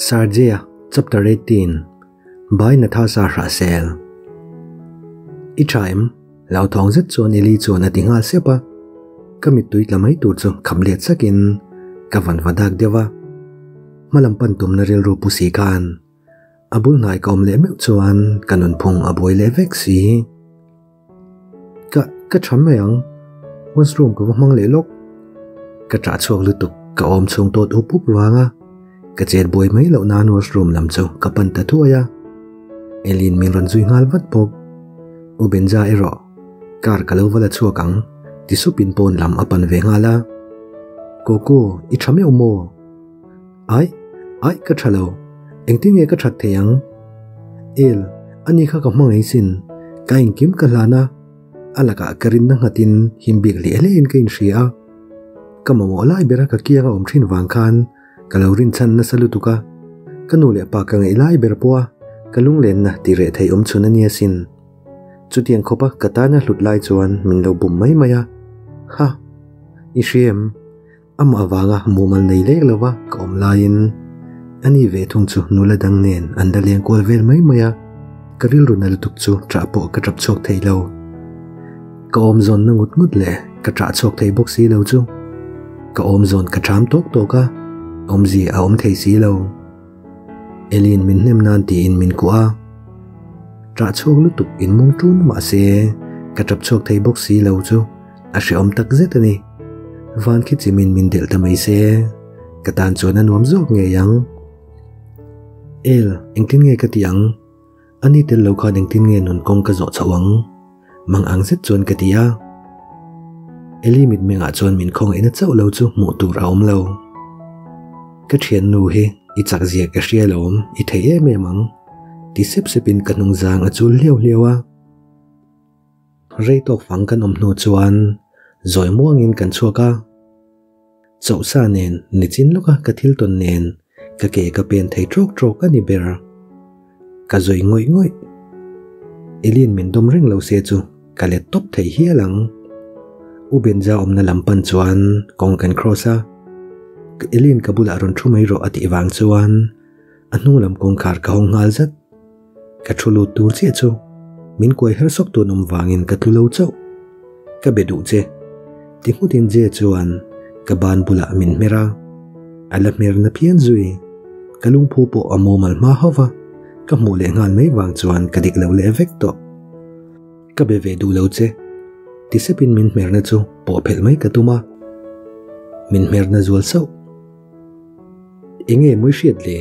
Sarjia Chapter 18 By Nathasa Hrahsel I tha em? Hlauthawng zet chuan Eli chuan a ti nghal sep a. Ka mittui tla mai tur chu kham let sakin ka van va dak deuh a. Hmalam pan tumna rilru pu si khan a bul hnai ka awm leh meuh chuan ka nunphung a buai leh vek si. Ka, ka tha mai ang. Washroom ka va hmang leh lawk. Ka ṭah chhuak lutuk, ka awm chhung tawt up up vang a. Ka chet buai mai loh nan washroom lam chu ka pan ta thuai a. Elin min rawn zui nghal vat bawk. U Benja erawh, car ka lo va la chhuak ang, ti supin pawn lam a pan ve nghal a. Koko, i ṭha meuh maw? Ai, ai ka tha lo. Engtin nge ka that thei ang? El, ani kha ka hmangaih sin. Ka engkim ka hlan a. A lakah ka rinna nghatin him bik leh hlein ka inhria a. Ka mamawh lai bera ka kianga awm thin vang khan ka lo rinchhan nasa lutuk a. Ka nu leh pa ka ngaih lai ber pawh a ka lunglenna ti reh thei awm chhun a nia sin. Chutiang khawpa ka tana hlut lai chuan min lo bum mai mai a. Ha! I hria em? Amah avanga mumal nei lek lova ka awm laiin ani ve thung chu nula dang nen an la leng kual vel mai mai a, ka rilru na lutuk chu ṭah pawh ka ṭap chhuak thei lo. Ka awm zawn na ngut ngut leh ka ṭah chhuak thei bawk si lo chu ka awm zawn ka ṭham tawk tawk a, awmzia a awm thei si lo. Elin min hnem nan tiin min kuah a, ṭah chhuak lutuk in mung ṭun mah se ka ṭap chhuak thei bawk si lo chu A hrehawm tak zet a ni. Van khi chimin min delh ta mai se, ka tan chuan a nuam zawk ngei ang. El, engtin nge ka ti ang? Ani tel lo khan engtin nge nun kawng ka zawh chhoh ang? Mang ang zet chuan ka ti a. Eli mitmengah chuan min khawngaihna chauh lo chu hmuh tur a awm lo. Ka thiannu hi i chak zia ka hria lawm, i thei em em ang, ti sep sepin ka hnungzang a chul hliau hliau a. Rei tawk fang kan awm hnu chuan zawi muangin kan chhuak a, chauhsa nen nichin lawka ka thil tawn nen ka ke ka pen thei trawk trawk a ni ber. Ka zawi ngawih ngawih. Elin min dawm reng lo se chu ka let tawp thei hial ang. U Benja awmna lam pan chuan kawng kan cross a, Elin ka bulah rawn thu mai rawh a tih vang chuan a hnung lam kawngkhar ka hawng nghal zat. Ka thu lut tur chiah chu min kuai her sawk tun awm vangin ka tlu lo chauh. Ka be duh che. Ti nghutin Je chuan ka ban bulah min hmer a. A la hmer na phian zui. Ka lungphu pawh a mumal hma hauh va, ka hmuh leh nghal mai vang chuan ka dik lo leh vek tawh. Ka be ve duh lo che. Ti sepin min hmerna chu pawh phelh mai ka tum a. Min hmerna zual sauh. Enge mawi hriat le?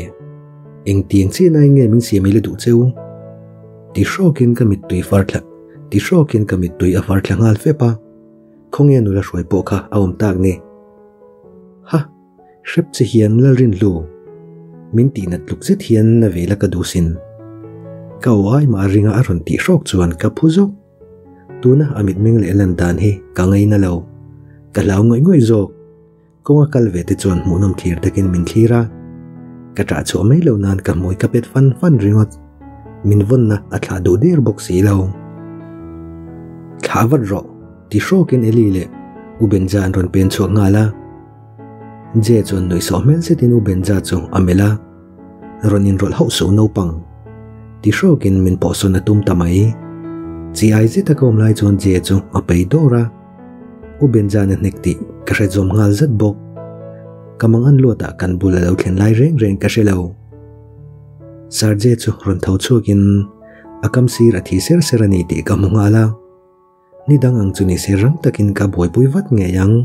Engtiang chiah nain nge min siam ila duh cheu? Ti hrawkin ka mittui far thla ti hrawkin ka mittui a far thla nghal fep a, khawnge nula hruai pawh kha a awm tak ni? Ha! Hrep che hian Lalrinhlu, min tihnat tluk zet hian na vela ka duh sin. Ka aw ai mah a ringa a rawn tih hrawk chuan ka phu zawk. Tuna a mitmeng leh lan dan hi ka ngaina lo. Ka hlau ngawih ngawih zawk. Kawnga kal ve te chuan hmuhnawm thlir takin min thlir a, ka ṭah chhuah mai lo nan ka hmui ka pet fan fan ringawt. Min vawnna a thlah duh der bawk si lo. Thlah vat rawh, ti hrawkin Eli leh U Benja an rawn pen chhuak nghal a. Je chuan nuihsawh hmel zetin U Benja chu a melh a, Rawn inrawlh hauh suh naupang, ti hrawkin min pawhsawn a tum ta mai. Chi ai zeta ka awm lai chuan Je chu a pei dawr a. U Benjana hnek tih ka hre zawm nghal zat bawk. Ka mangan luatah kan bul a lo thlen lai reng reng ka hre lo. Sergey chu rawn tho chhuakin a kam sir a thi ser ser a ni tih ka hmu nghal a. Ni dang ang chu ni se rang takin ka buaipui vat ngei ang.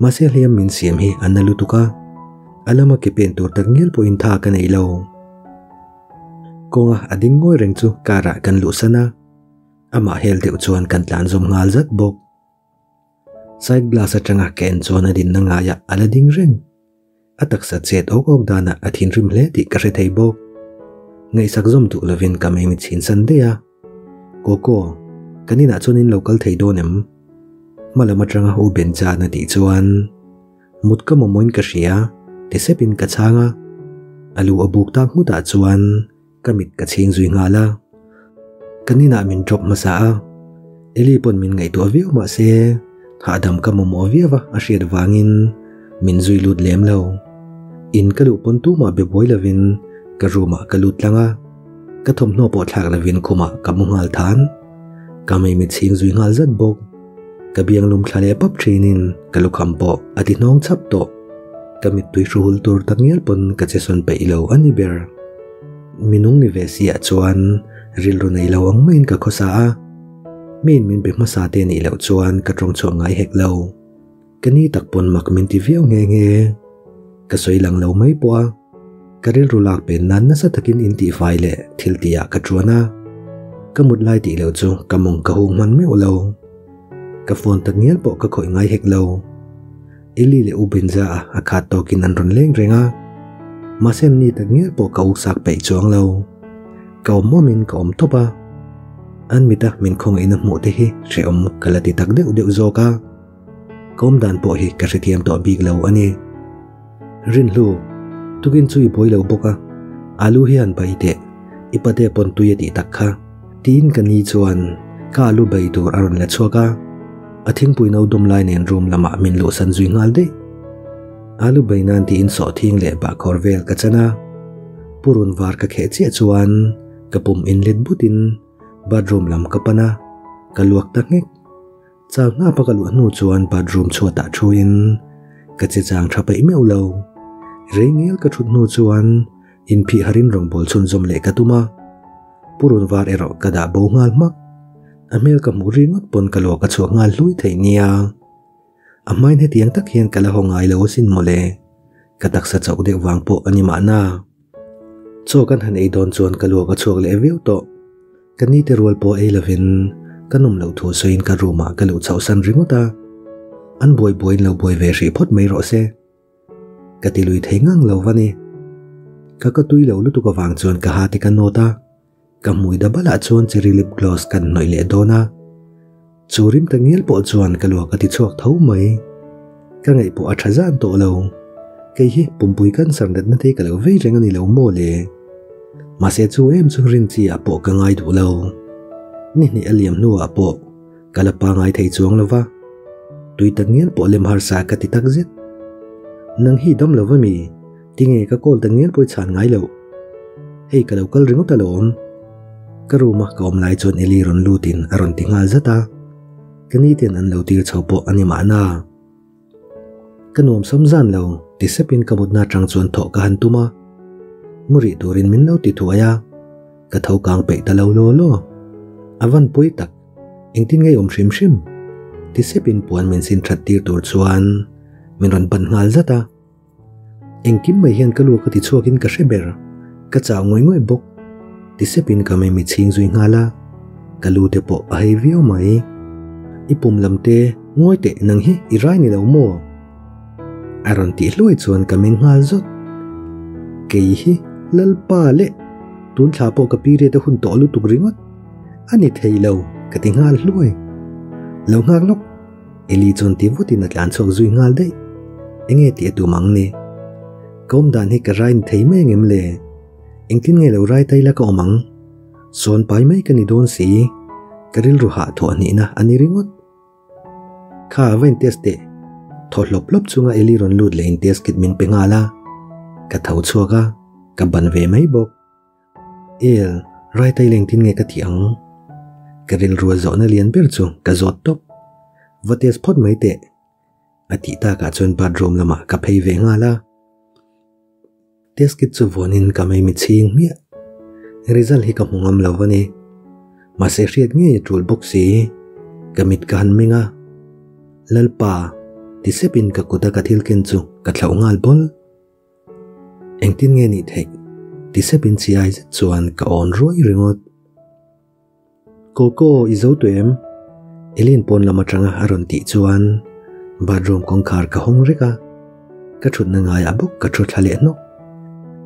Mahse hliam min siam hi a na lutuk a, a lama ke pen tur tak ngial pawhin tha ka nei lo. Kawnga a ding ngawi reng chu car ah kan luhsan a. Amah hel deuh chuan kan tlan zawm nghal zat bawk. Side glass atanga ka en chuan a dinna ngaiah a la ding reng. A taksa chet awk awk danah a thinrim hle tih ka hre thei bawk. Ngaihsak zawm duh lovin ka mei mit chhinsan daih a. Koko, kan inah chuan in lo kal thei dawn em? Hma lam atanga U Benjan a tih chuan mut ka mamawhin ka hria ti sepin ka chhang a. A lu a buk tak nghutah chuan Ka mit ka chhing zui nghal a, kan inah min drop hmasa a, Eli pawn min ngaihtuah viau mah se hahdam ka mamawh viau a a hriat vangin min zui lut lem lo. In ka luh pawn tumah be buai lovin ka room ah ka lut tlang a, ka thawmhnaw pawh thlak lovin khumah ka mu nghal than. Ka meimit chhing zui nghal zat bawk. Ka biang lum thla leh pap thinin ka lukham pawh a ti hnawng chhap tawh. Ka mittui hru hul tur tak ngial pawn ka che sawn peih lo a ni ber. Minung ni ve si ah chuan rilru nei lo ang maiin ka khawsa a. Miin min be hmasa te nih loh chuan ka tawng chhuak ngai hek lo. Ka ni tak pawn mak min ti viau nghe nghe. Ka sawi lang lo mai pawh a, ka rilru lak pen nan nasa takin in tihfai leh thil tihah ka tuan a. Ka mut lai tih loh chu ka mawng ka hung hman meuh lo. Ka phone tak ngial pawh ka khawih ngai hek lo. Eli leh U Benja a a khat tawkin an rawn leng reng a. Mahse an ni tak ngial pawh ka uksak peih chuang lo. Ka awm awmin ka awm tawp a. An mita min khawngaihna hmuh te hi hrehawm ka la ti tak deuh deuh zawk a. Ka awm dan pawh hi ka hrethiam tawh bik lo a ni. Rinhlu, tukin chu i buai lo bawk a, alu hi han bai teh, i pate pawn tui a tih tak kha. Tiin ka ni chuan ka alu bai tur a rawn la chhuak a, a thingpui no dum lai nen room lamah min luhsan zui nghal daih. Alu bai nan tiin sawhthing leh bahkhawr vel ka chan a, purun var ka kheh chiah chuan ka pum inlet butin bathroom lam ka pan a, ka luak ta nghek. Chau hnapa ka luah hnu chuan bathroom chhuatah thuin ka che chang tha peih meuh lo. Rei ngial ka thut hnu chuan inphih harin rawngbâwl chhunzawm leh ka tum a. Purun var erawh ka dah bo nghal hmak. A hmel ka hmuh ringawt pawn ka luak a chhuak nghal hlui thei nia. A hmain hetiang tak hian ka la haw ngai lo asin mawle. Ka taksa chauh deuh vang pawh a ni mahna. Chaw kan han ei dawn chuan ka luak a chhuak leh viau tawh. Ka nite rual pawh ei lovin ka nawm loh thu sawiin ka room ah ka luh chhoh san ringawt a, an buai buaiin lo buai ve hrih phawt mai rawh se. Ka ti lui thei ngang lo va ni. Ka ka tui lo lutuk avang chuan ka ha te ka nawt a, ka hmui da balah chuan cherry lip gloss kan hnawih leh dawn a. Chu rim ta ngial pawh chuan ka luak a ti chhuak tho mai. Ka ngaih pawh a tha zan tawh lo. Kei hi pumpui cancer natna te ka lo vei reng a ni lo maw le? Mahse chu em chu rin chi ah pawh ka ngai duh lo. Ni hnih a liam hnuah pawh ka la pangai thei chuang lo va. Tui tak ngial pawh lem harsa ka ti tak zet. Nang hi dam lo va mi? Tinge ka call tak ngial pawh i chhan ngai loh? Hei ka lo kal ringawt alawm. Ka room a ka awm lai chuan Eli rawn lutin a rawn ti nghal zat a. Ka niten an lo tir chho pawh a ni mahna. Ka nuam sawm zan lo, ti sepin ka mutna atang chuan thawh ka han tum a. Mu rih turin min lo ti thuai a, ka tho kang peih ta lo law law. A van pawi tak, engtin nge awm hrim hrim? Ti sepin puan min sin that tir tur chuan min rawn ban nghal zat a. Engkim mai hian ka luak a ti chhuakin ka hre ber, ka chau ngawih ngawih bawk. Ti sepin ka mei mitchhing zui nghal a, ka lu te pawh a hei viau mai. I pum lam te ngawi teh nang hi i rai ni lo maw? A rawn tih hluai chuan ka meng nghal zawt. Kei hi Lalpa leh tun thla pawh ka period a hun tawh lutuk ringawt. A ni thei lo ka ti nghal hluai. Lo nghak lawk. Eli chuan ti vutin a tlan chhuak zui nghal daih. Enge tih a tum ang ni? Ka awm dan hi ka rai ni thei mai angem le? Engtin nge lo rai ta ila ka awm ang? Sawn pai mai ka ni dawn si. Ka rilru hah thuah hnihna a ni ringawt. Kha va in test teh. Thaw hlawp hlawp chunga Eli rawn lut leh in test kit min pe nghal a. Ka tho chhuak a, ka ban ve mai bawk. El, rai tai leng tin nge ka tih ang? Ka rilru a zawhna lian ber chu ka zawt tawp. Va test phawt mai teh. A tih takah chuan bathroom lamah ka phei ve nghal a. Test kit chu vuanin ka mei mitchhing hmiah. Result hi ka hmu ngam lo a ni. Mahse hriat ngei a tul bawk si. Ka mit ka han meng a. Lalpa, ti sepin ka kut a ka thil ken chu ka thlauh nghal bawl. Engtin nge nih theih? Ti sepin chi ai zet chuan ka awn ruai ringawt. Coco, i zo tawh em? Eileen pawn lam atanga a rawn tih chuan bathroom kawngkhar ka hawng rek a, ka thutna ngaiah bawk ka thu thla leh hnawk.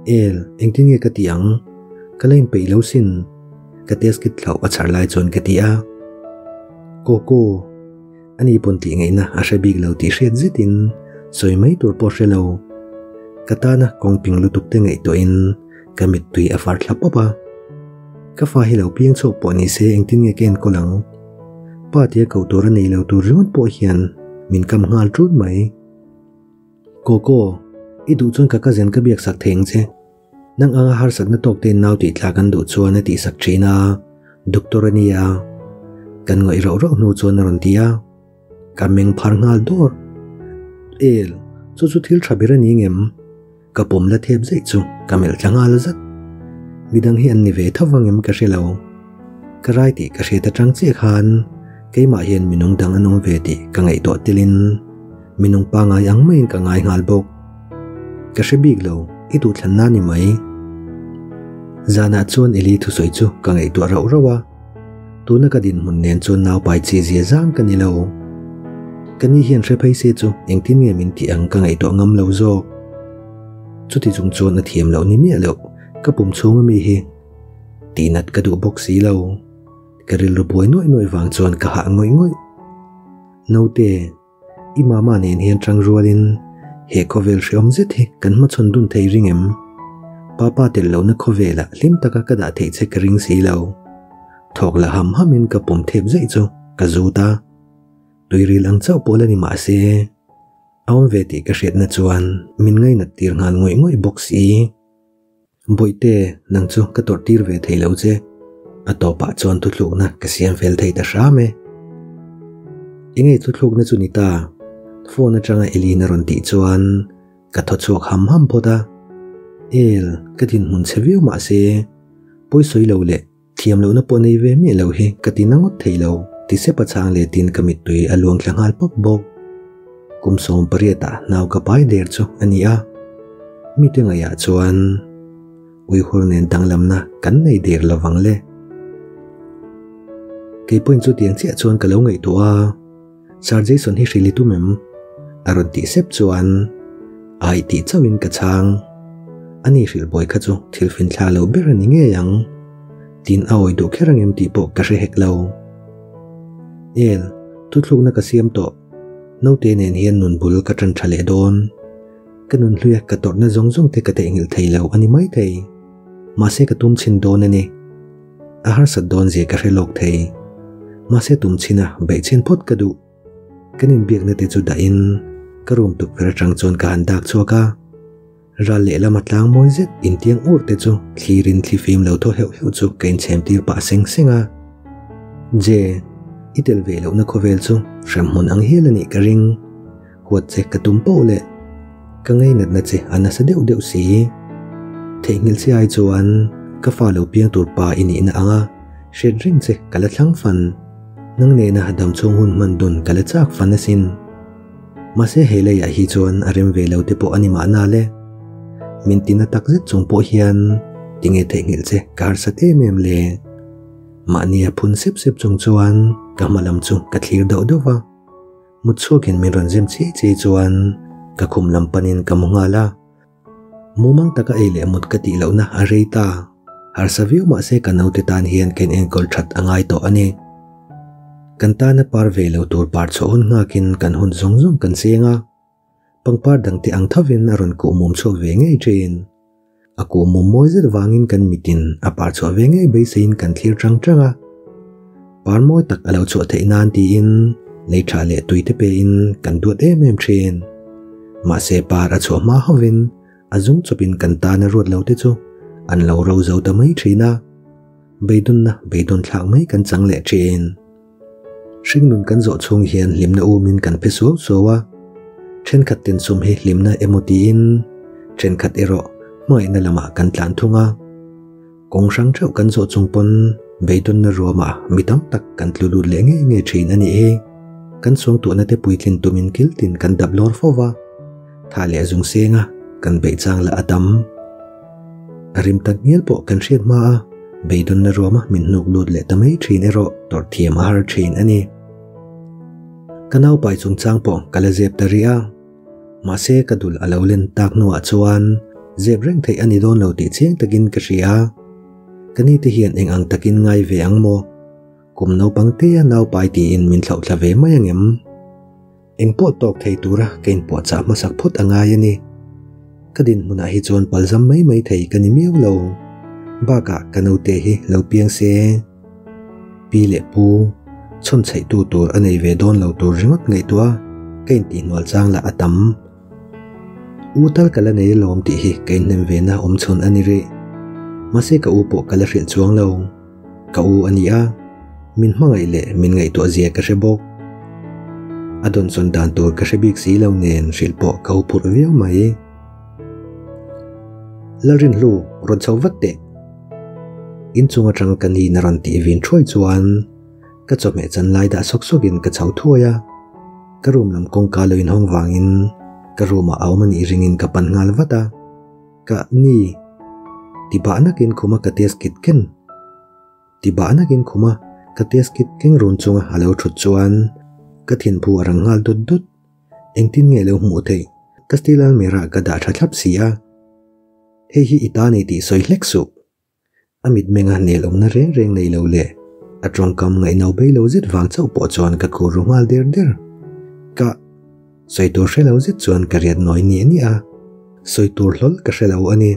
El, engtin nge ka tih ang? Ka la inpeih lo sin. Ka test kit thlauh a chhar lai chuan ka ti a. Coco. Ani pawn tih ngaihna a hre bik lo tih hriat zetin sawi mai tur pawh hre lo. Ka tana kawng ping lutuk te ngaihtuahin ka mittui a far thla pawp a. Ka fa hi lo piang chhuak pawh ni se engtin nge ka enkawl ang? Pa tia koh tur a nei lo tur ringawt pawh hian min kam nghal ṭut mai. Coco, I duh chuan ka cousin ka biak sak thei ang che. Nang anga harsatna tawk tein nau tih tlak an duh chuan a tih sak thin a, Doctor a nia. Kan ngawih rauh rauh hnu chuan a rawn ti a. Ka meng phar nghal dawr. El, chu chu thil tha ber a ni ngem? Ka pawm la thep zeih chu ka melh thla nghal zat. Midang hi an ni ve tho vang em ka hre lo. Ka rai tih ka hriat atang chiah khan keimah hian minung dang an awm ve tih ka ngaihtuah telin minung pangai ang maiin ka ngai nghal bawk. Ka hre bik lo, i duhthlan na ni mai. Zanah chuan Eli thusawi chu ka ngaihtuah rauh rauh a. Tuna ka dinhmun nen chuan naupai chi zia zang ka ni lo. Ka ni hian hre phei se chu engtin nge min tih ang ka ngaihtuah ngam lo zawk. Chuti chung chuan a thiam loh ni miah loh ka pum chhung ami hi tihnat ka duh bawk si lo. Ka rilru buai nuaih nuaih vang chuan ka hah ngawih ngawih. Naute. I mama nen hian tang rualin he khawvel hreawm zet hi kan hmachhawn dun thei ring em? Papa tel lohna khawvelah hlim taka ka dah theih che ka ring si lo. Thawk la ham hamin ka pawm thep zeih chu ka zut a. Tuiril ang chauh pawh la ni mah se, a awm ve tih ka hriatna chuan min ngainat tir nghal ngawih ngawih bawk si. Bawihte, nang chu ka tawrh tir ve thei lo che. A tawpah chuan thuthlukna ka siam fel thei ta hram e. Enge thuthlukna chu ni ta? Phone atanga Elin a rawn tih chuan ka thaw chhuak ham ham phawt a. El, ka dinhmun chhe viau mah se, pawi sawi lo leh thiam lohna pawh nei ve miah lo hi ka ti na ngawt thei lo, ti sep a chhang letin ka mittui a luang thla nghal pawp bawk. Kum 18 ah nau ka pai der chu a ni a, mite ngaihah chuan uihur nen danglamna kan nei der lo vang le. Kei pawhin chutiang chiah chuan ka lo ngaihtuah a, Sir Jason hi hrilh i tum em? A rawn tih sep chuan ai tih chauhin ka chhang. Ani hrilh buai kha chu thil finthla lo ber a ni ngei ang. Tin a awi duh kher ang em tih pawh ka hre hek lo. El, thuthlukna ka siam tawh. Naute nen hian nun bul ka tan tha leh dawn. Ka nun hluia ka tawrhna zawng zawng te ka theihnghilh thei lo a ni maithei. Mahse ka tum chhin dawn a ni. A harsat dawn zia ka hre lawk thei. Mahse tum chhin a beih chhin phawt ka duh. Kan inbiakna te chu dahin ka room tukverh atang chuan ka han dak chhuak a. Ral lehlam a tlang mawi zet intiang ur te chu thlirin thlifim lo thaw heuh heuh chu ka inchhem tir pah seng seng a. Je, i tel ve lohna khawvel chu hremhmun ang hial a nih ka ring. Huat che ka tum poh leh ka ngainatna che a nasa deuh deuh si. Theihnghilh che ai chuan ka fa lo piang tur pa i nihna anga hriat reng che ka la thlang fan. Nang nena dam chhung hun hman dun ka la chak fan asin. Mahse he leiah hi chuan a rem ve lo te pawh a ni mahna le. Min tina tak zet chung pawh hian tinge theihnghilh che ka harsat em em le. Mahnia phun sep sep chung chuan ka hma lam chu ka thlir dauh dauh va. Mut chhuakin min rawn zem chiai chiai chuan ka khum lam panin ka mu nghal a. Mumang taka ei leh mut ka tih lohna a rei ta. Harsa viau mahse ka naute tan hian ka inenkawl that a ngai tawh a ni. Kan tana par ve lo tur par chhuah hun nghakin kan hun zawng zawng kan cheng a. Pangpar dangte ang thovin a rawn kuh mum chhuak ve ngei thin. A kuh mum mawi zet vangin kan mitin a par chhuah ve ngei beiseiin kan thlir tang tang a. Par mawi tak a lo chhuah theih nan tiin lei tha leh tui te pein kan duat em em thin. Mahse par a chhuah hma hovin a zum chawpin kan tan a ruat lo te chu an lo ro zo ta mai thin a. Beidawnna beidawn thlak mai kan chang leh thin. Hringnun kan zawh chhung hian hlimna umin kan phe suau suau a, thenkhat ten sum hi hlimna emaw tiin thenkhat erawh hmangaihna lamah kan tlan thung a. Kawng hrang theuh kan zawh chung pawn beidawnna ruamah mi tam tak kan tlu lut leh ngei ngei thin a nih hi. Kan suangtuahna te puitlin tumin kiltin kan dap lawr fo va, tha leh zung senga kan beih chang lah a tam. A rim tak ngial pawh kan hriat hma a, beidawnna ruama min hnuk lut leh ta mai thin erawh tawrh thiam a har thin a ni. Ka naupai chungchang pawh ka la zep ta rih a, mahse ka dul a lo len tak hnuah chuan zep reng theih a ni dawn lo tih chiang takin ka hria. Ka ni te hian eng ang takin ngai ve ang maw? Kum naupang te a naupai tiin min thlauhthla ve mai ang em? Eng pawh tawk thei tura ka inpuahchah hmasak phawt a ngai a ni. Ka dinhmunah hi chuan palzam mai mai thei ka ni miau lo. Bakah ka naute hi lo piang se. Pi leh pu, chhawn chheihtu tur a nei ve dawn lo tur ringawt ngaihtuah ka intihhnual chang lah a tam. U tal ka la nei alawm tih hi ka inhnem ve na awm chhun a ni rih. Mahse ka u pawh ka la hrilh chuang lo. Ka u a ni a, min hmangaih leh min ngaihtuah zia ka hre bawk. A dawnsawn dan tur ka hre bik si lo nen hrilh pawh ka huphurh viau mai. Lalrinhlu, rawn chho vat teh. Inchung atang ka ni na rawn tih vin thuai chuan ka chawhmeh chan lai dah sawk sawkin ka chho thuai a. Ka room lam kawngka lo inhawng vangin ka room ah a awm a nih ringin ka pan nghal vat a. Ka ni ti bah nakin khuma ka test kit ken ti bah nakin khuma ka test kit keng run chunga a lo thut chuan ka thinphu a rang nghal dut dut. Engtin nge lo hmuh theih? Ka steel almirah ka dah tha thlap si a. Hei hi i ta ni tih sawi hlek suh. A mitmenga nel awmna reng reng nei lo leh a tawngkam ngaihno bei lo zet vang chauh pawh chuan ka khur ru nghal der der. Ka sawi tur hre lo zet chuan ka riat nawi niah niah a, sawi tur hlawl ka hre lo a ni.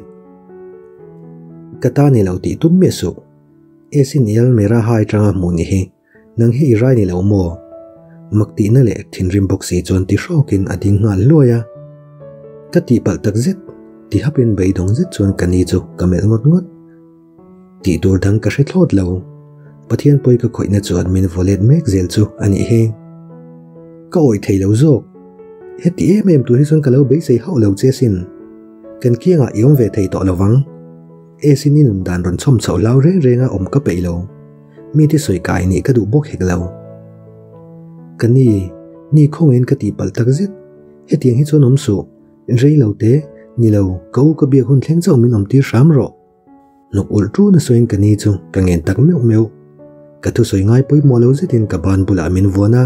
Ka ta ni lo tih tum miah suh. Esin i almira hai tanga hmuh ni hi nang hi i rai ni lo maw? Mak tihna leh thinrim bawk si chuan ti hrawkin a ding nghal hluai a. Ka tihpalh tak zet, ti hapin beidawng zet chuan ka ni chu ka melh ngawt ngawt. Tih tur dang ka hre thlawt lo. Pathian pawi ka khawihna chuan min vaw let mek zel chu a nih hi. Ka awih thei lo zawk. Heti em em tur hi chuan ka lo beisei hauh lo che asin. Kan kiangah i awm ve thei tawh lovang. Esin i nun dan rawn chhawm chhoh hlau reng renga awm ka peih lo. Mite sawi kai nih ka duh bawk hek lo. Ka ni, ni khawngaihin ka tihpalh tak zet. Hetiang hi chuan awm suh. Rei lo te, ni lo, ka u ka biak hun thleng chauh min awm tir hram rawh. Hnuk ulh ṭun a sawiin ka ni chu ka ngen tak meuh meuh. Ka thusawi ngai pawimawh lo zetin ka ban bulah min vuan a.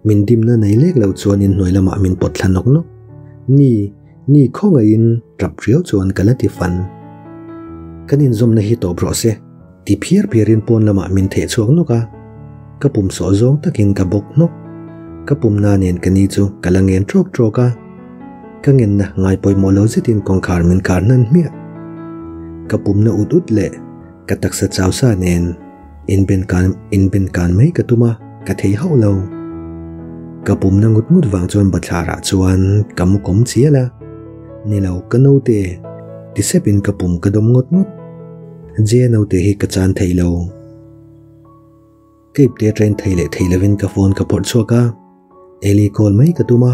Min dimna nei lek lo chuan inhnuai lamah min pawt thla nawk nawk. Ni, ni khawngaihin tap riau chuan ka la ti fan. Kan inzawmna hi tawp rawh se, ti phiar phiarin pawn lamah min theh chhuak nawk a. Ka pum sawh zawng takin ka bawk hnawk. Ka pumna nen ka ni chu ka la ngen trawk trawk a. Ka ngenna ngai pawimawh lo zetin kawngkhar min khar hnan hmiah. Ka pumna ut ut leh ka taksa chau sa nen. Inben kan inben kan mai ka tum a, ka thei hauh lo. Ka pumna ngut ngut vang chuan bathlarah chuan ka mu kawm chial a. Ni lo, ka naute, ti sepin ka pum ka dawm ngawt ngawt. Jea naute hi ka chan thei lo. Ka ipte train thei leh thei lovin ka phone ka phawrh chhuak a. Eli call mai ka tum a,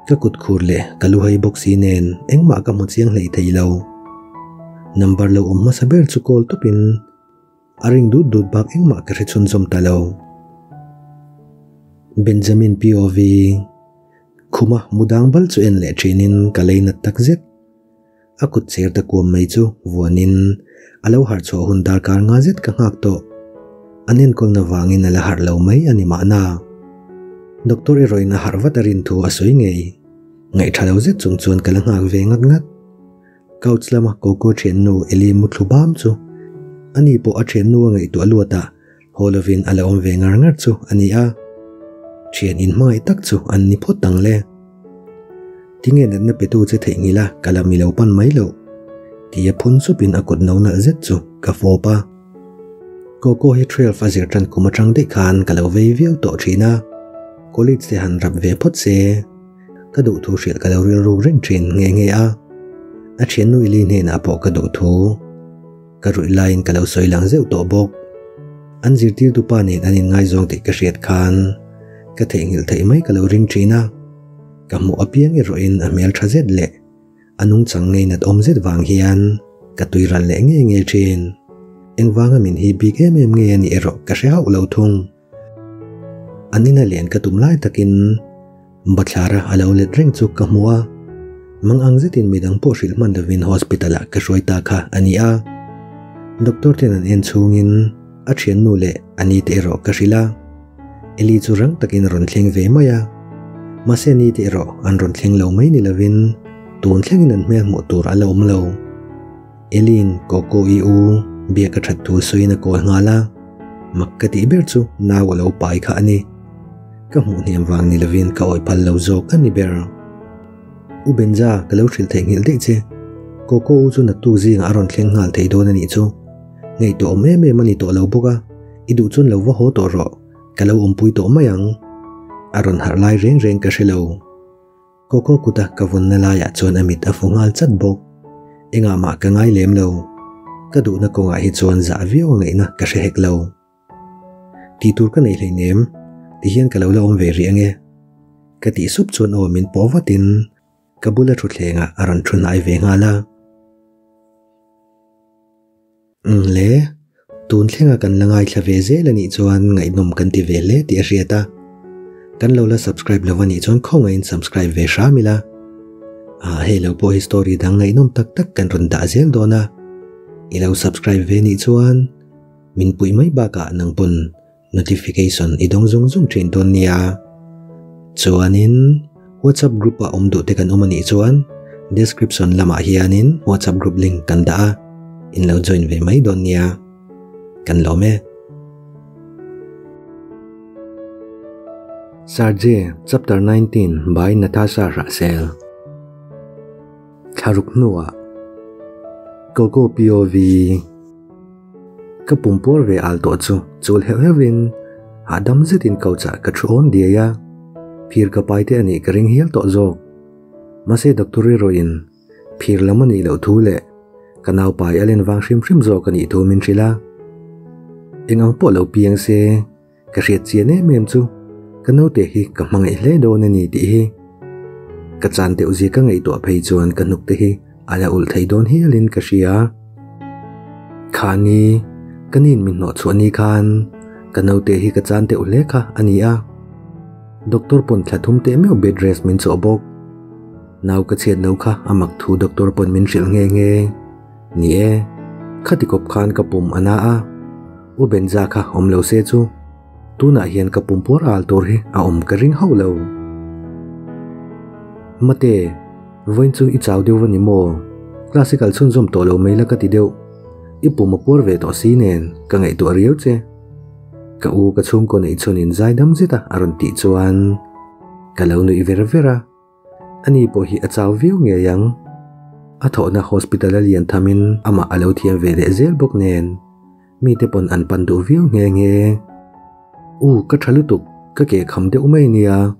ka kut khur leh ka lu hai bawk si nen engmah ka hmu chiang hlei thei lo. Number lo awm hmasa ber chu call tawpin A ring dut dut bak engmah ka hre chhunzawm ta lo. Benjamin POV Khuma mudang bal chu en leh thinin ka lei nat tak zet. A kut cher ta kuam mai chu vuanin a lo harh chhuah hun darkar nga zet ka nghak tawh. An enkawlna vangin a la harh lo mai a ni mahna. Doctor erawhin a harh vat a rin thu a sawi ngei. Ngaihtha lo zet chung chuan ka la nghak ve ngat ngat. Couch lama Coco thiannu Ellie muthlu bam chu ani pawh a thiannu a ngaihtuah luat a, haw lovin a la awm ve ngar ngar chu a ni a. Thian inhmangaih tak chu an ni phawt ang le. Tinge natna petu che theihnghilh a ka la mi lo pan mai loh? Tia phun supin a kut no nalh zet chu ka fawp a. Coco hi 12 a zir tan kum atang daih khan ka lo vei viau tawh thin a, college te han rap ve phawt se. Ka duh thu hrilh ka lo rilruk reng thin nghe nghe a, a thiannu Ili hnenah pawh ka duh thu ka ruih laiin ka lo sawi lang zeuh tawh bawk. An zirtirtu pa nen an inngaizawng tih ka hriat khan ka theihnghilh theih mai ka lo ring thin a, ka hmuh apiang erawhin a hmel tha zet leh a nungchang ngei nat awm zet vang hian ka tui ral leh ngei ngei thin. Engvanga min hi bik em em nge a nih erawh ka hre hauh lo thung. An ina len ka tum lai takin bathlara a lo let reng chu ka hmu a, mang ang zetin midang pawh hrilh hman lovin hospital ah ka hruai ta kha a ni a. Doctor ten an en chhungin a thiannu leh a ni te erawh ka hrilh a, Eli chu rang takin a rawn thleng ve mai a, mahse a ni te erawh an rawn thleng lo mai ni lovin tun thlengin an hmel hmuh tur a la awm lo. Eli'n Coco i u biak a that thu sawiin a kawl nghal a, mak ka tih ber chu nau a lo pai kha a ni. Ka hmuh hniam vang ni lovin ka awih phal lo zawk a ni ber. U Benja, ka lo hrilh theih nghilh daih che. Coco u chu naktuk zingah a rawn thleng nghal thei dawn a nih chu. Ngaihtuah awm em em a ni tawh lo bawk a, i duh chuan lo va haw tawh rawh, ka lo awmpui tawh mai ang. A rawn harh lai reng reng ka hre lo. Coco kuta ka vawnna laiah chuan a mit a fu nghal chat bawk. Engah mah ka ngai lem lo. Ka duhna kawngah hi chuan zah viau a ngaihna ka hre hek lo. Tih tur ka nei hleinem, ti hian ka lo la awm ve rih ange. Ka tih sup chuan aw min pawh vatin ka bula thutthlengah a rawn thu hnai ve nghal a. Umm le, tun thlenga kan la ngaithla ve zel a nih chuan ngaihnawm kan ti ve hle tih a hriat a. Kan lo la subscribe lo a nih chuan khawngaihin subscribe ve hram ila. Ah hei lo pawh hi story dang ngaihnawm tak tak kan rawn dah zel dawn a. I lo subscribe ve nih chuan min puih mai bakah nang pawn Notification i dawng zung zung thin dawn nia. Chuanin WhatsApp group ah awm duh te kan awm anih chuan description lamah hianin WhatsApp group link kan dah a, in lo join ve mai dawn nia. Kan lawm e. Sarje, Chapter 19 by Natasha Hrahsel. Thlaruk hnuah Coco POV. Ka pum puar ve al tawh chu chul heuh heuhin hahdam zetin couch ah ka thu awn diai a, phir ka pai te a nih ka ring hial tawh zawk. Mahse doctor erawhin phir lam a nih loh thu leh ka naupai a len vang hrim hrim zawk a nih thu min hrilh a. Eng ang pawh lo piang se Ka hriat chian em em chu ka naute hi ka hmangaih hle dawn a ni tih hi. Ka chan deuh zia ka ngaihtuah phei chuan ka hnuk te hi a la ulh thei dawn hialin ka hria. Khani, ka nin min hnawh chhuah ni khan ka naute hi ka chan deuh hle kha a ni a. Doctor pawn thla thum teh meuh bed rest min chawh bawk. Nau ka chhiat lo kha a mak thu doctor pawn min hrilh nghe nghe. Ni e, khati kawp khan ka pum a na a. U Benja kha awm lo se chu tunah hian ka pum puar al tur hi a awm ka ring hauh lo. Mate, vawiin chu i chau deuh va ni maw? Class i kal chhunzawm tawh lo mai la ka ti deuh. I pum a puar ve tawh si nen ka ngaihtuah riau che. Ka u ka chhungkaw neih chhunin zaidam zeta a rawn tih chuan ka lo nuih ver ver a. Ani pawh hi a chau viau ngei ang. A thawhna hospital a lian thamin amah a lo thiam ve leh zel bawk nen mite pawn an pan duh viau nghe nghe. U, ka tha lutuk, ka ke kham deuh mai nia.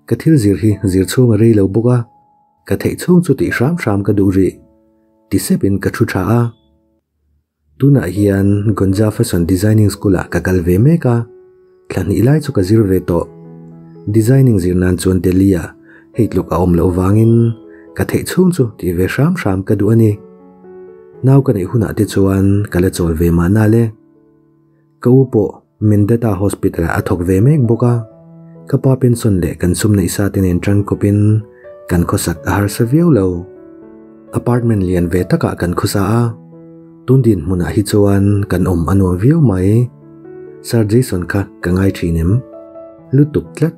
Ka thil zir hi zir chhung a rei lo bawk a, ka theih chhung chu tih hram hram ka duh rih, ti sepin ka thu tha a. Tunah hian Gonja Fashion Designing School-ah ka kal ve mek a, thla hnih lai chu ka zir ve tawh. Designing zir nan chuan Delhi-ah hei tluk a awm loh vangin ka theih chhung chu tih ve hram hram ka duh a ni. Nau ka neih hunah te chuan ka la chawl ve mahna le. Ka u pawh Mendata Hospital-ah a thawk ve mek bawk a, ka pa pension leh kan sum neih sa te nen tangkawpin kan khawsak a harsa viau lo. Apartment lian ve takah kan khawsa a, tun dinhmunah hi chuan kan awm a nuam viau mai. Sir Jason kha ka ngai thin em? Lutuk tlat.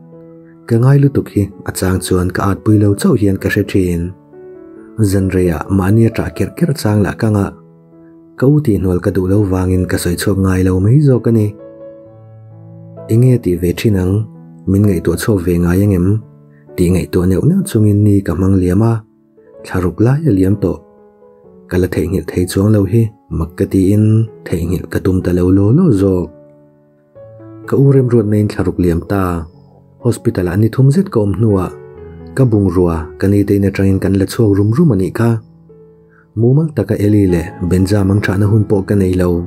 Ka ngai lutuk hi a chang chuan ka atpui lo chauh hian ka hre thin. Zanreiah mahni a ṭah kerh kerh chang lah ka ngah. Ka u tihnual ka duh lo vangin ka sawi chhuak ngai lo mai zawk a ni. Enge tih ve thin ang? Min ngaihtuah chhuak ve ngai ang em? Tih ngaihtuah neuh neuh chungin ni ka hmang liam a, thla ruk lai a liam tawh. Ka la theihnghilh thei chuang lo hi mak ka tiin theihnghilh ka tum ta lo law law zawk. Ka u remruatna in thla ruk liam ta. Hospital ah ni thum zet ka awm hnuah ka bungrua ka nite in atangin kan la chhuak rum rum a nih kha. Mumal taka Eli leh Benja mangthahna hun pawh ka nei lo.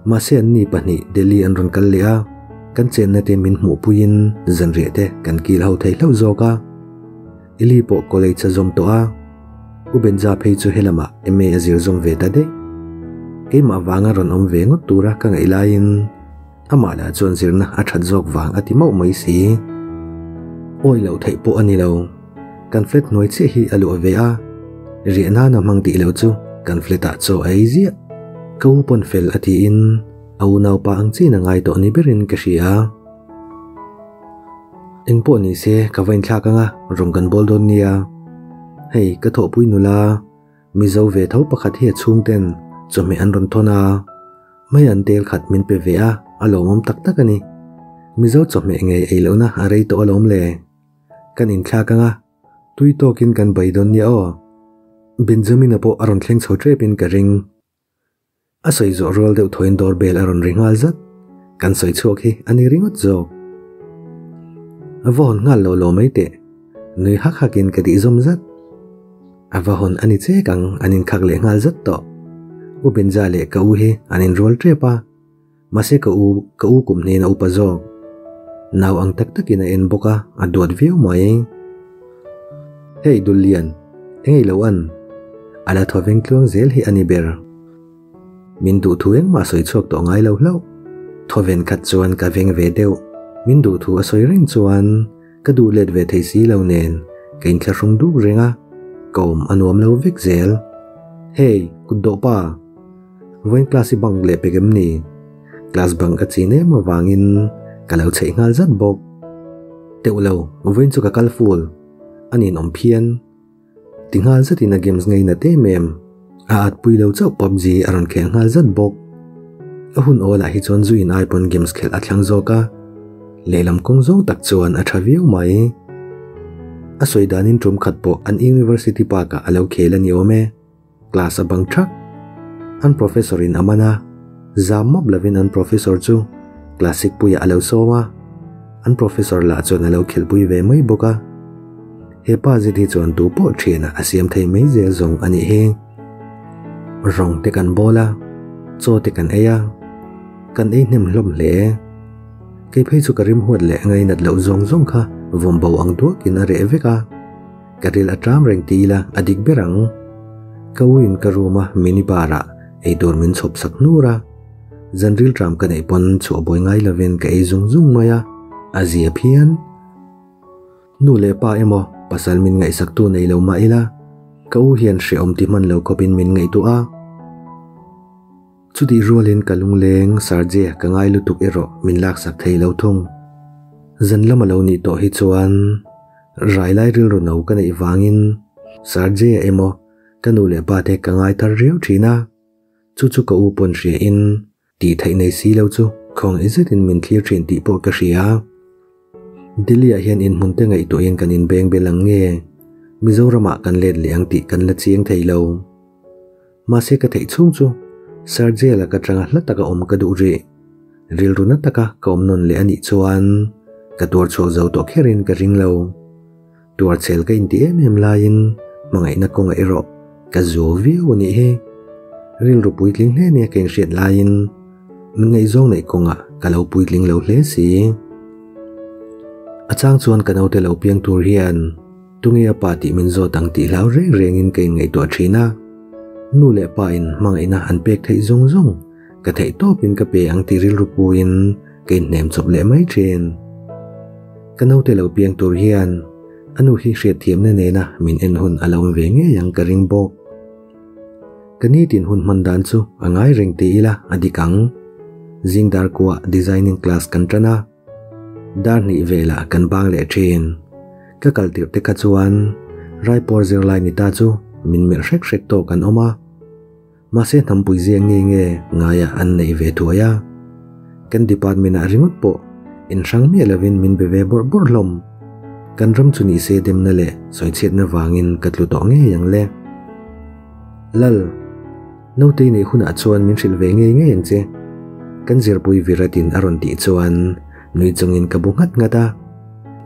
Mahse an ni pahnih Delhi an rawn kal leh a, kan chenna te min hmuhpuiin zanriah te kan kil ho thei hlauh zawk a. Eli pawh college a zawm tawh a, U Benja phei chu helamah MA a zir zawm ve ta daih. Keimah vanga rawn awm ve ngawt tura ka ngaih laiin amah lah chuan zirna a that zawk vang a ti mauh mai si. Awi loh theih pawh a ni lo. Kan flat hnuai chiah hi a luah ve a, riah nana hmang tih loh chu kan flat ah chaw a ei ziah. Ka u pawn fel a tiin a unaupa ang chiin a ngai tawh ni berin ka hria. Eng pawh ni se ka va inthlak anga rawn kan bawl dawn nia. Hei ka thawhpui nula Mizo ve tho pakhat hi a chhungten chawhmeh an rawn thawn a, mai an tel khat min pe ve a, a lawmawm tak tak a ni. Mizo chawhmeh ngei ei lohna a rei tawh alawm le. Kan inthlak anga tui tawkin kan bai dawn nia aw. Benjamin-a pawh a rawn thleng chho tepin ka ring. A sawi zawh rual deuh thawiin door bell a rawn ri nghal zat. Kan sawi chhuak hi a ni ringawt zawk. A va hawn nghal lo lo mai teh. Nui hak hakin ka tih zawm zat. A va hawn a ni chek ang, an inkhak leh nghal zat tawh. U Benja leh ka u hi an inrual tep a, mahse ka u ka u kum hnen a upa zawk. Nau ang tak takin a en bawk a, a duat viau mai. Hei Dullian, engei lo an? A la thaw veng tluang zel hi a ni ber. Min duh thu engmah sawi chhuak tawh ngai lo hlauh. Thawven khat chuan ka veng ve deuh. Min duh thu a sawi reng chuan ka duh let ve thei si lo nen ka inthlahrung duk reng a, ka awm a nuam lo vek zel. Hey, kut dawh pa! Vawiin class i bunk leh pek em ni? Class bunk a chin em avangin ka lo chheih nghal zat bawk. Teuh lo, vawiin chu ka kal full. A ninawm phian. Ti nghal zetin a games ngei nat em em. A at pui lo chauh PUBG a rawn khel nghal zat bawk. A hun awl ah hi chuan zuin ai pawn games khelh a thlang zawk a, lehlam kawng zawng tak chuan a tha viau mai. A sawi danin tum khat pawh an University park ah a lo khel a ni awm e. Class a bang thak. An professor in a man a, zam map lovin an professor chu classic puiah a lo sawm a, an professor lah chuan a lo khelhpui ve mai bawk a. He pa zet hi chuan tu pawh thianah a siam thei mai zel zawng a nih hi. Rawng te kan bawl a, chaw te kan ei a, kan ei hnem hlawm hle. Kei phei chu ka rim huat leh ngainat loh zawng zawng kha vawm bo ang duakin a reh vek a. Ka ril a ṭam reng ti ila a dik ber ang. Ka uin ka room a mini bar ah eitur min chhawp sak hnur a. Zan ril ṭam ka neih pawn chhuah buai ngai lovin ka ei zung zung mai a, a zia phian. Nu leh pa emaw pasal min ngaihsaktu nei lo mah ila ka u hian hrehawm ti hman lo khawpin min ngaihtuah a. Chutih rualin ka lungleng Sergey ka ngai lutuk erawh min laksak thei lo thung. Zan lam a lo nih tawh hi chuan rai lai rilru no ka neih vangin Sergey emaw ka nu leh pa te ka ngai thar riau thin a, chu chu ka u pawn hria in tih theih nei si lo chu khawngaih zetin min thlir thin tih pawh ka hria. Delhi ah hian inhmun te ngaihtuahin kan inbeng bel ang nge Mizoramah kan let leh ang tih kan la chiang thei lo. Mahse ka theih chhung chu Sergey laka tanga hla taka awm ka duh rih. Rilru na taka ka awm nawn leh a nih chuan ka tuar chhuak zo tawh kherin ka ring lo. Tuar chhel ka inti em em laiin hmangaihna kawngah erawh ka zuau viau a nih hi. Rilru puitling hle nia ka inhriat laiin ngaihzawng neih kawngah ka lo puitling lo hle si. A chang chuan ka naute lo piang tur hian Tunge a pa tih min zawt ang tih hlau reng rengin ka inngaihtuah thin a. Nu leh pa in hmangaihna an pek theih zawng zawng ka theih tawpin ka pe ang tih rilru puiin ka inhnem chawp leh mai thin. Ka naute lo piang tur hian a nu hi hriatthiamna nena min en hun a lo awm ve ngei ang ka ring bawk. Ka nitin hun hman dan chu a ngai reng ti ila a dik ang. Zing dar kuah designing class kan tan a. Dar hnih velah kan bang leh thin. Ka kal tirh te kha chuan Raipur zirlai ni ta chu min melh hrek hrek tawk an awm a. Mahse hnampui zia nge nge ngaiah an neih ve thuai a. Kan department ah ringawt pawh inhrang miah lovin min be ve bawrh bawrh hlawm. Kan ram chu nise demna leh sawichhiatna vangin ka tlu tawh ngei ang le. Lal. Nautei neih hunah chuan min hrilh ve ngei ngei ang che. Kan zirpui Viratin a rawn tih chuan nui chungin ka bu nghat nghat a.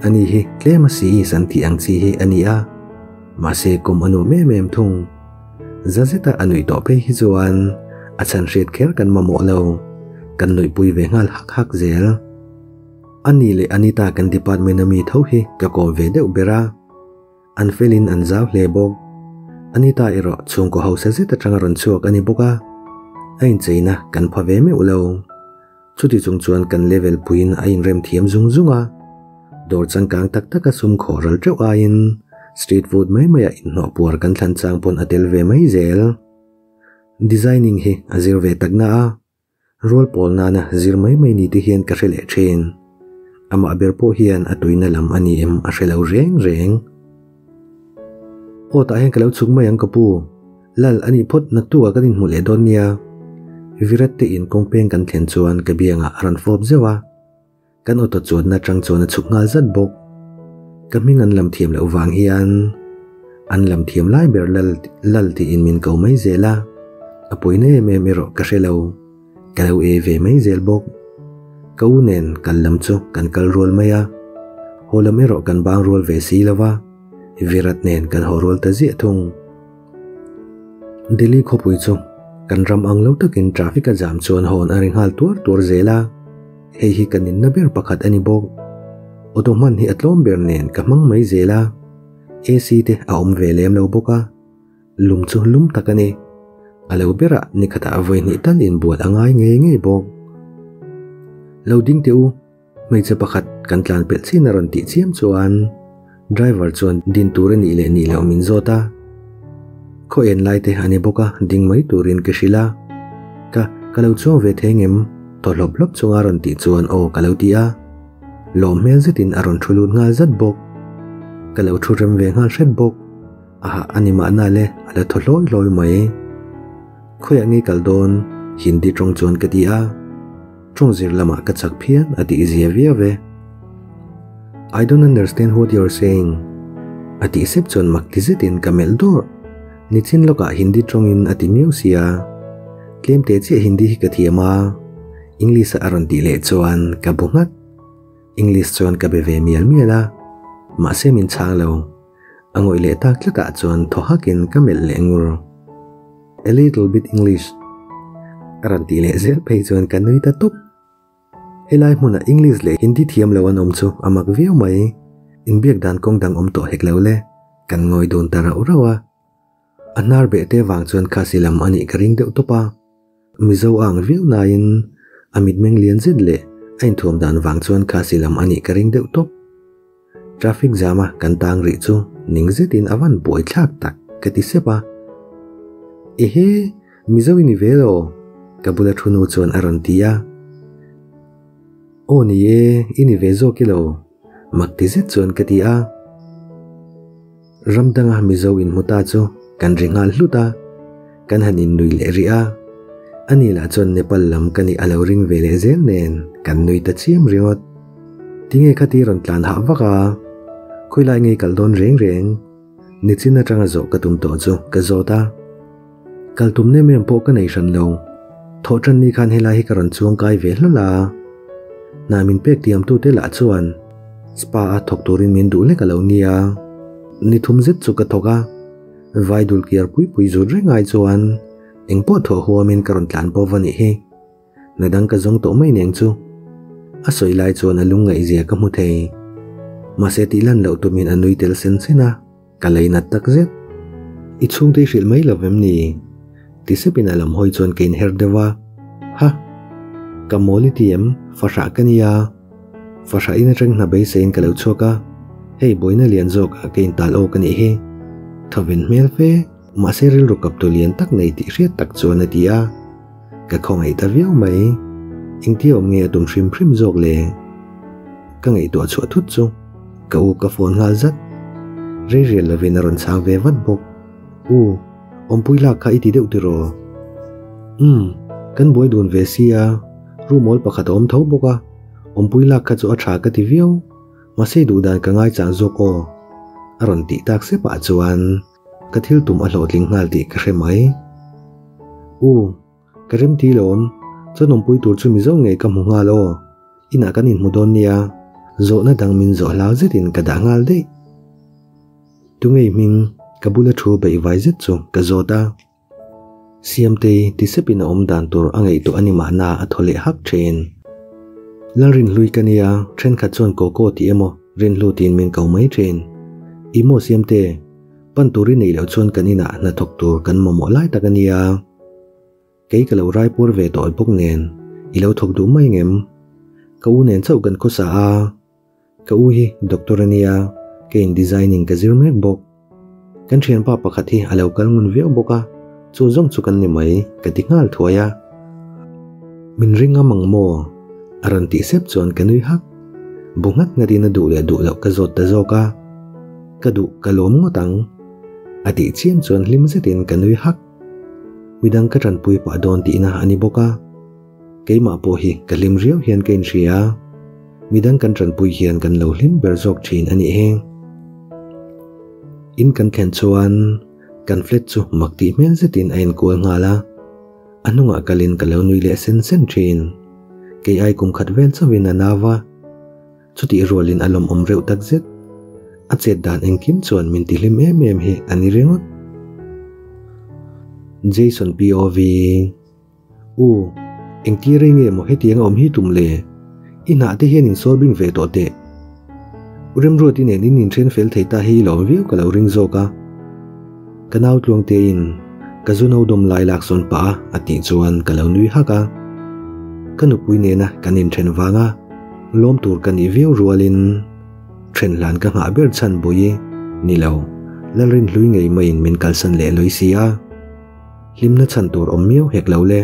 Ani hi tlem a siis an tih ang chi hi a ni a, mahse kum a nuam em em thung. Za zeta a nuih tawh phei hi chuan a chhan hriat kher kan mamawh lo, kan nuihpui ve nghal hak hak zel. Ani leh Anita kan department a mi tho hi ka kawm ve deuh ber a. An felin an zau hle bawk. Anita erawh chhungkaw hausa zet atanga rawn chhuak a ni bawk a, a incheina kan pha ve meuh lo. Chuti chung chuan kan level puiin a inrem thiam zung zung a, dawr changkang tak taka sum khawh ral teuh aiin street food mai maiah inhnawh puar kan thlan chang pawn a tel ve mai zel. Designing hi a zir ve takna a. Rual pawl nana zir mai mai ni te hian ka hre leh thin. Amah ber pawh hian a tuina lam a ni em a hre lo reng reng. Aw tah hian ka lo chhuk mai ang ka pu. Lal a nih phawt naktuk ah kan inhmuh leh dawn nia. Virat te in kawngpeng kan thlen chuan ka biangah a rawn fawp zeuh a. Kan auto chuanna atang chuan a chhuk nghal zat bawk. Ka hming an lam thiam loh vang hian an lam thiam lai ber lal lal tiin min ko mai zel a, a pawina em em erawh ka hre lo. Ka lo ei ve mai zel bawk. Ka u nen kal lam chu kan kal rual mai a, haw lam erawh kan bang rual ve si lo va. Virat nen kan haw rual ta ziah thung. Delhi khawpui chu kan ram ang lo takin traffic a jam chuan hawn a ri nghal tuar tuar zel a, hei hi ka ninna ber pakhat a ni bawk. Auto hman hi a tlawm ber nen ka hmang mai zel a, AC te a awm ve lem lo bawk a, lum chu lum tak a ni. A lo berah ni khatah vawi hnih tal inbual a ngai ngei ngei bawk. Lo ding teh u. Hmeichhe pakhat kan tlan pelh chin a rawn tih chiam chuan driver chuan din tur a nih leh nih loh min zawt a. Khaw en lai te a ni bawk a, ding mai turin ka hrilh a. Ka, ka lo chuang ve thei ngem? Thaw hlawp hlawp chunga rawn tih chuan aw ka lo ti a. Lawm hmel zetin a rawn thu lut nghal zat bawk. Ka lo thu rem ve nghal hret bawk. Aha, a ni mahna le, a la thaw hlawi hlawi mai. Khawiah nge kal dawn? Hindi tawng chuan ka ti a. Tawng zir lamah ka chak phian a tih zia viau e. I don't understand what you're saying. A tih sep chuan mak ti zetin ka melh dawrh. Nichin lawkah Hindi tawngin a ti miau sia. Tlem te chiah Hindi hi ka thiam a. English-a a rawn tih leh chuan ka bu nghat. English chuan ka be ve mial mial a. Mahse min chhang lo. A ngawih leh tak tlatah chuan thaw hakin ka melh leh ngur. A little bit English. A rawn tih leh zel phei chuan ka nui ta tawp. Helai hmunah English leh Hindi thiam lo an awm chu a mak viau mai. Inbiak dan kawng dang awm tawh hek lo le. Kan ngawi dun ta rauh rauh a. A hnar beh te vang chuan Khasi lam a nih ka ring deuh tawp a. Mizo a ang viau nain a mitmeng lian zet leh a inthuam dan vang chuan Khasi lam a nih ka ring deuh tawp. Traffic jam a kan tang rih chu ning zetin a van buai thlak tak ka ti sep a. Ehe, Mizo i ni ve lo? Ka bula thu nu chuan a rawn ti a. Aw ni e, i ni ve zawk i lo? Mak ti zet chuan ka ti a. Ram danga Mizo inhmu ta chu kan ri nghal hlut a, kan han innui leh rih a. Ani lah chuan Nepal lam ka nih a lo ring ve leh zel nen kan nui ta chiam ringawt. Tinge khati rawn tlan hah vak a? Khawilai ngei kal dawn reng reng? Nichin atanga zawh ka tum tawh chu ka zawt a. Kal tum nem em pawh ka nei hran lo. Thawhtan ni khan helai hi ka rawn chuang kai ve hlawl a. Hna min pek tiamtute lah chuan spa a thawk turin min duh lek a lo nia. Ni thum zet chu ka thawk a. Vai dul kiar pui pui zut reng ai chuan engpawh thawh huamin ka rawn tlan pawh va nih hi. Na dang ka zawng tawh mai neng chu. A sawi lai chuan a lungngaihzia ka hmu thei. Mahse tih lan loh tumin a nui tel sen sen a, ka lei nat tak zet. I chhungte i hrilh mai lo vem ni? Ti sepin a lam hawi chuan ka inher deuh a. Ha! Ka mawl i ti em? Fahrah ka nia. Fahrah in atang hna beiseiin ka lo chhuak a, hei buaina lian zawk ah ka intal awk a nih hi. Thawven hmel fe, mahse rilru kaptu lian tak nei tih hriat tak chuan a ti a. Ka khawngaih ta viau mai. Engtia awm nge a tum hrim hrim zawk le? Ka ngaihtuah chhuah thut chu ka u ka phone nghal zat. Rei rial lovin a rawn chhang ve vat bawk. U, awmpui lak kha i ti deuh tiraw? Umm, kan buai dun ve sia, room awl pakhat a awm tho bawk a, awmpui lak kha chu a tha ka ti viau. Mahse duh dan ka ngaichang zawk aw. A rawn tih tak sepah chuan. Ka thil tum a hlawhtling nghal tih ka hre mai. U, ka remti lawm, chuan awmpui tur chu Mizo ngei ka hmu nghal aw. Inah kan inhmu dawn nia, zawhna dang min zawh hlau zetin ka dah nghal daih. Tungei hming, ka bula thu beih vai zet chu ka zawt a. Siamtei ti sepin a awm dan tur a ngaihtuah a ni mahna a thaw leh hak thin. Lalrinhlui ka nia, thenkhat chuan Koko tih emaw Rinhlu tiin min ko mai thin. I maw Siamte, pan tur i neih loh chuan kan inah hnathawk tur kan mamawh lai tak a nia. Kei ka lo raipur ve tawh bawk nen i lo thawk duh mai ngem? Ka u nen chauh kan khawsa a. Ka u hi doctor a nia, keiin designing ka zir mek bawk. Kan thianpa pakhat hi a lo kal ngun viau bawk a, chu zawng chu kan ni mai, ka ti nghal thuai a. Min ring ngam ang maw? A rawn tih sep chuan ka nui hak. Bu nghat nghatin a duh leh duh loh ka zawt ta zawk a. Ka duh ka lawm ngawt ang. A tih chiam chuan hlim zetin ka nui hak. Midang ka tanpui pah dawn tihna a ni bawk a. Keimah pawh hi ka hlim riau hian ka inhria. Midang kan tanpui hian kan lo hlim ber zawk thin a nih hi. In kan thlen chuan kan flat chu mak tih hmel zetin a inkual nghal a. A hnungah kalin ka lo nui leh sen sen thin. Kei ai kum khat vel chauhin a nau va. Chutih rualin a lawmawm reuh tak zet. A chet dan engkim chuan min tihlim em em hi a ni ringawt. Jason POV. U, engtir rei nge maw hetiang a awm hi tum le? I hnah te hian insawl bing ve tawh teh. U Remruati nen in inthen fel thei ta hi i lawm viau ka lo ring zawk a. Ka nau Tluangtein ka zu no dawm lai lak sawn pah a a tih chuan ka lo nui hak a. Ka nupui nena kan inthen vanga lawm tur ka nih viau rualin then hlan ka nghah ber chhan bui ni lo Lalrinhlui ngei maiin min kalsan leh lawi si a. Hlimna chhan tur awm miau hek lo le.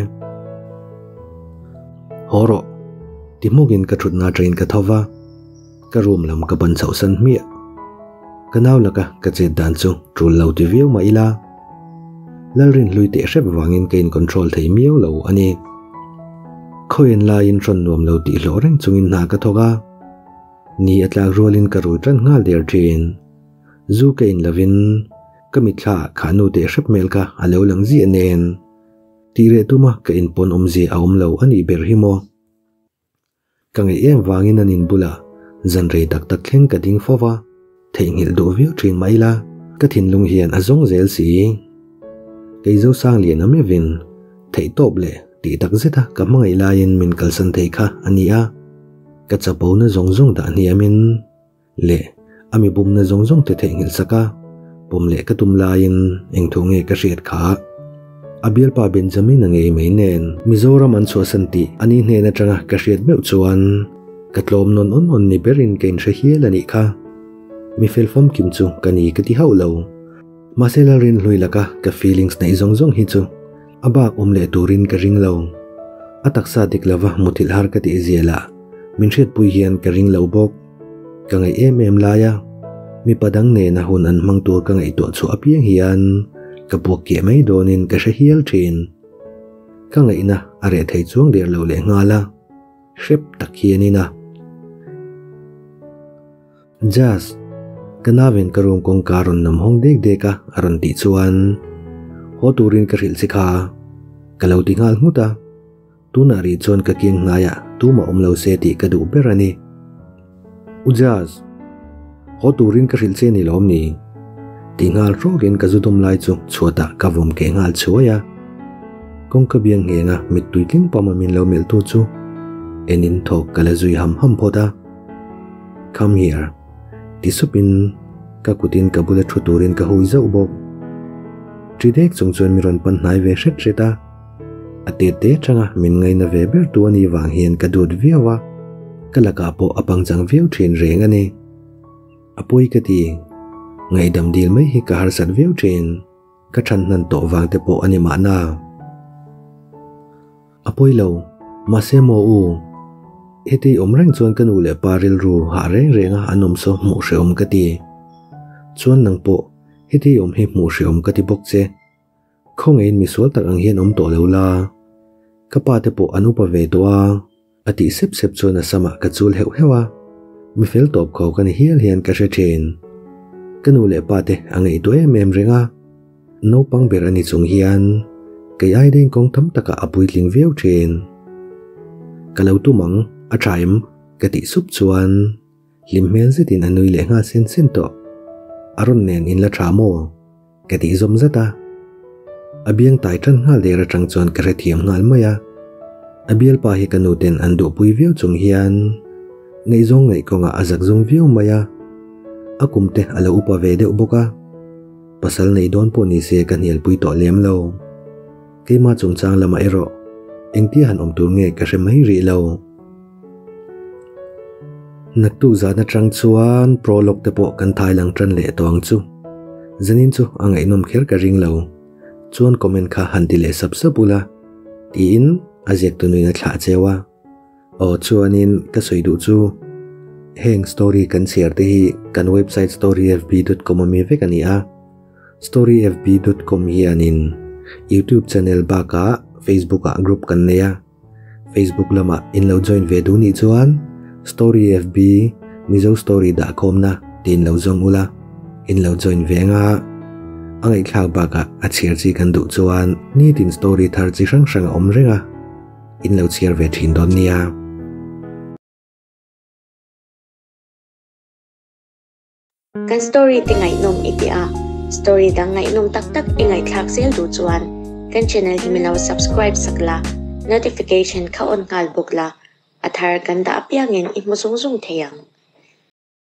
Haw rawh. Ti hmukin ka thutna train ka tho va, ka room lam ka ban chhoh san hmiah. Ka nau laka ka chet dan chu tul lo ti viau mah ila, Lalrinhlui teh hrep vangin ka in control thei miau lo a ni. Khawian laiin hrawn nuam lo tih hlawh reng chungin hna ka thawk a, ni a tlak rualin ka rui tan nghal der thin. Zu ka in lovin ka mitthla ah kha nu teh hrep hmel kha a lo lang ziah nen. Tih reh tuma ka inpawn awmzia a awm lo a nih ber hi maw? Ka ngaih em vangin an in bulah zan rei tak tak thleng ka ding fo va, theihnghilh duh viau thin mah ila ka thinlung hian a zawng zel si. Kei Zosanglian a mevin theih tawp leh tih tak zeta ka hmangaih laiin min kalsan thei kha a ni a, ka chapona zawng zawng dah hniamin leh a mi bumna zawng zawng te theihnghilh sak a, pawm leh ka tum laiin eng thu nge ka hriat kha. A bialpa Benjamin a ngei mai nen Mizoram an chhuahsan tih a ni hnen atanga ka hriat meuh chuan ka tlawm nawn awn awn ni berin ka inhre hial a nih kha. Mi fel famkim chu ka ni ka ti hauh lo. Mahse Lalrinhlui laka ka feelings neih zawng zawng hi chu A bak awm leh turin ka ring lo. A taksa dik lova muthilh har ka tih zia lah min hriatpui hian ka ring lo bawk. Ka ngaih em em laia mipa dang nena hun an hmang tur ka ngaihtuah chhuah apiang hian ka puak keh mai dawnin ka hre hial thin. Ka ngaihna a reh thei chuang der lo leh nghal a, hrep tak hianin a. Jazz, ka navin ka room kawngka rawn nam hawng dek dek a a rawn tih chuan haw turin ka hrilh che kha ka lo ti nghal nghut a, tunah rih chuan ka kiang hnaiah tumah awm lo se tih ka duh ber a ni. U Jazz, haw turin ka hrilh che ni lawm ni? Ti nghal hrawkin ka zu dawm lai chu chhuatah ka vawm keh nghal chhuai a, kawngka biang nghenga mittui tling pama min lo melhtu chu enin thawk ka la zui ham ham phawt a. Come here, ti supin ka kutin ka bula thu turin ka hui zauh bawk. Ṭi dek chung chuan mi rawn pan hnai ve hret hret a, a te te atanga min ngaina ve ber tu a nih vang hian ka dut viau a, ka lakah pawh a pangchang viau ṭhin reng a ni. A pawi ka ti, ngaihdam dil mai hi ka harsat viau ṭhin, ka ṭhan hnan tawh vang te pawh a ni mahna. A pawi lo, mahse maw u, heti awm reng chuan ka nu leh pa rilru hah reng reng a an awm saw hmuh hrehawm ka ti. Chuan nang pawh heti awm hi hmuh hrehawm ka ti bawk che. Khawngaihin misual tak ang hian awm tawh lo la. Ka pa te pawh an upa ve tawh a, a tih sep sep chuan a samah ka chul heuh heuh a. Mi fel tawp kho ka ni hial hian ka hre thin. Ka nu leh pa te a ngaihtuah em em reng a. Naupang ber a ni chung hian kei ai deng kawng tam takah a puitling viau thin. Ka lo tum ang, a tha em? ka tih sup chuan hlim hmel zetin a nui leh nghal sen sen tawh. A rawn nen in la tha maw? ka tih zawm zat a. A biang tai tan nghal der atang chuan ka hrethiam nghal mai a. A bialpa hi ka nu ten an duhpui viau chung hian ngaihzawng ngaih kawngah a zakzum viau mai a. A kum te a lo upa ve deuh bawk a. Pasal nei dawn pawh ni se ka hnialpui tawh lem lo. Keimah chungchang lamah erawh engtia han awm tur nge ka hre mai rih lo. Naktuk zan atang chuan prologue te pawh kan thai lang tan leh tawh ang chu. Zanin chu a ngaihnawm kher ka ring lo. Chuan comment kha han ti leh sap sap ula tiin a ziaktu nuin a thlah cheu a. Aw chuanin ka sawi duh chu heng story kan chhiar te hi kan website storyfb dot com ami vek a ni a, storyfb dot com hianin youtube channel bakah facebook ah group kan nei a, facebook lamah in lo join ve duh nih chuan storyfb mizo story dah khawmna tiin lo zawng ula in lo join ve anga a ngaihthlak bakah a chhiar chi kan duh chuan nitin story thar chi hrang hrang a awm reng a. In lo chhiar ve thin dawn nia. Kan story te ngaihnawm i ti a, story dang ngaihnawm tak tak i ngaihthlak zel duh chuan kan channel hi min lo subscribe sak la, notification kha on nghal bawk la, a thar kan dah apiangin i hmu zung zung thei ang.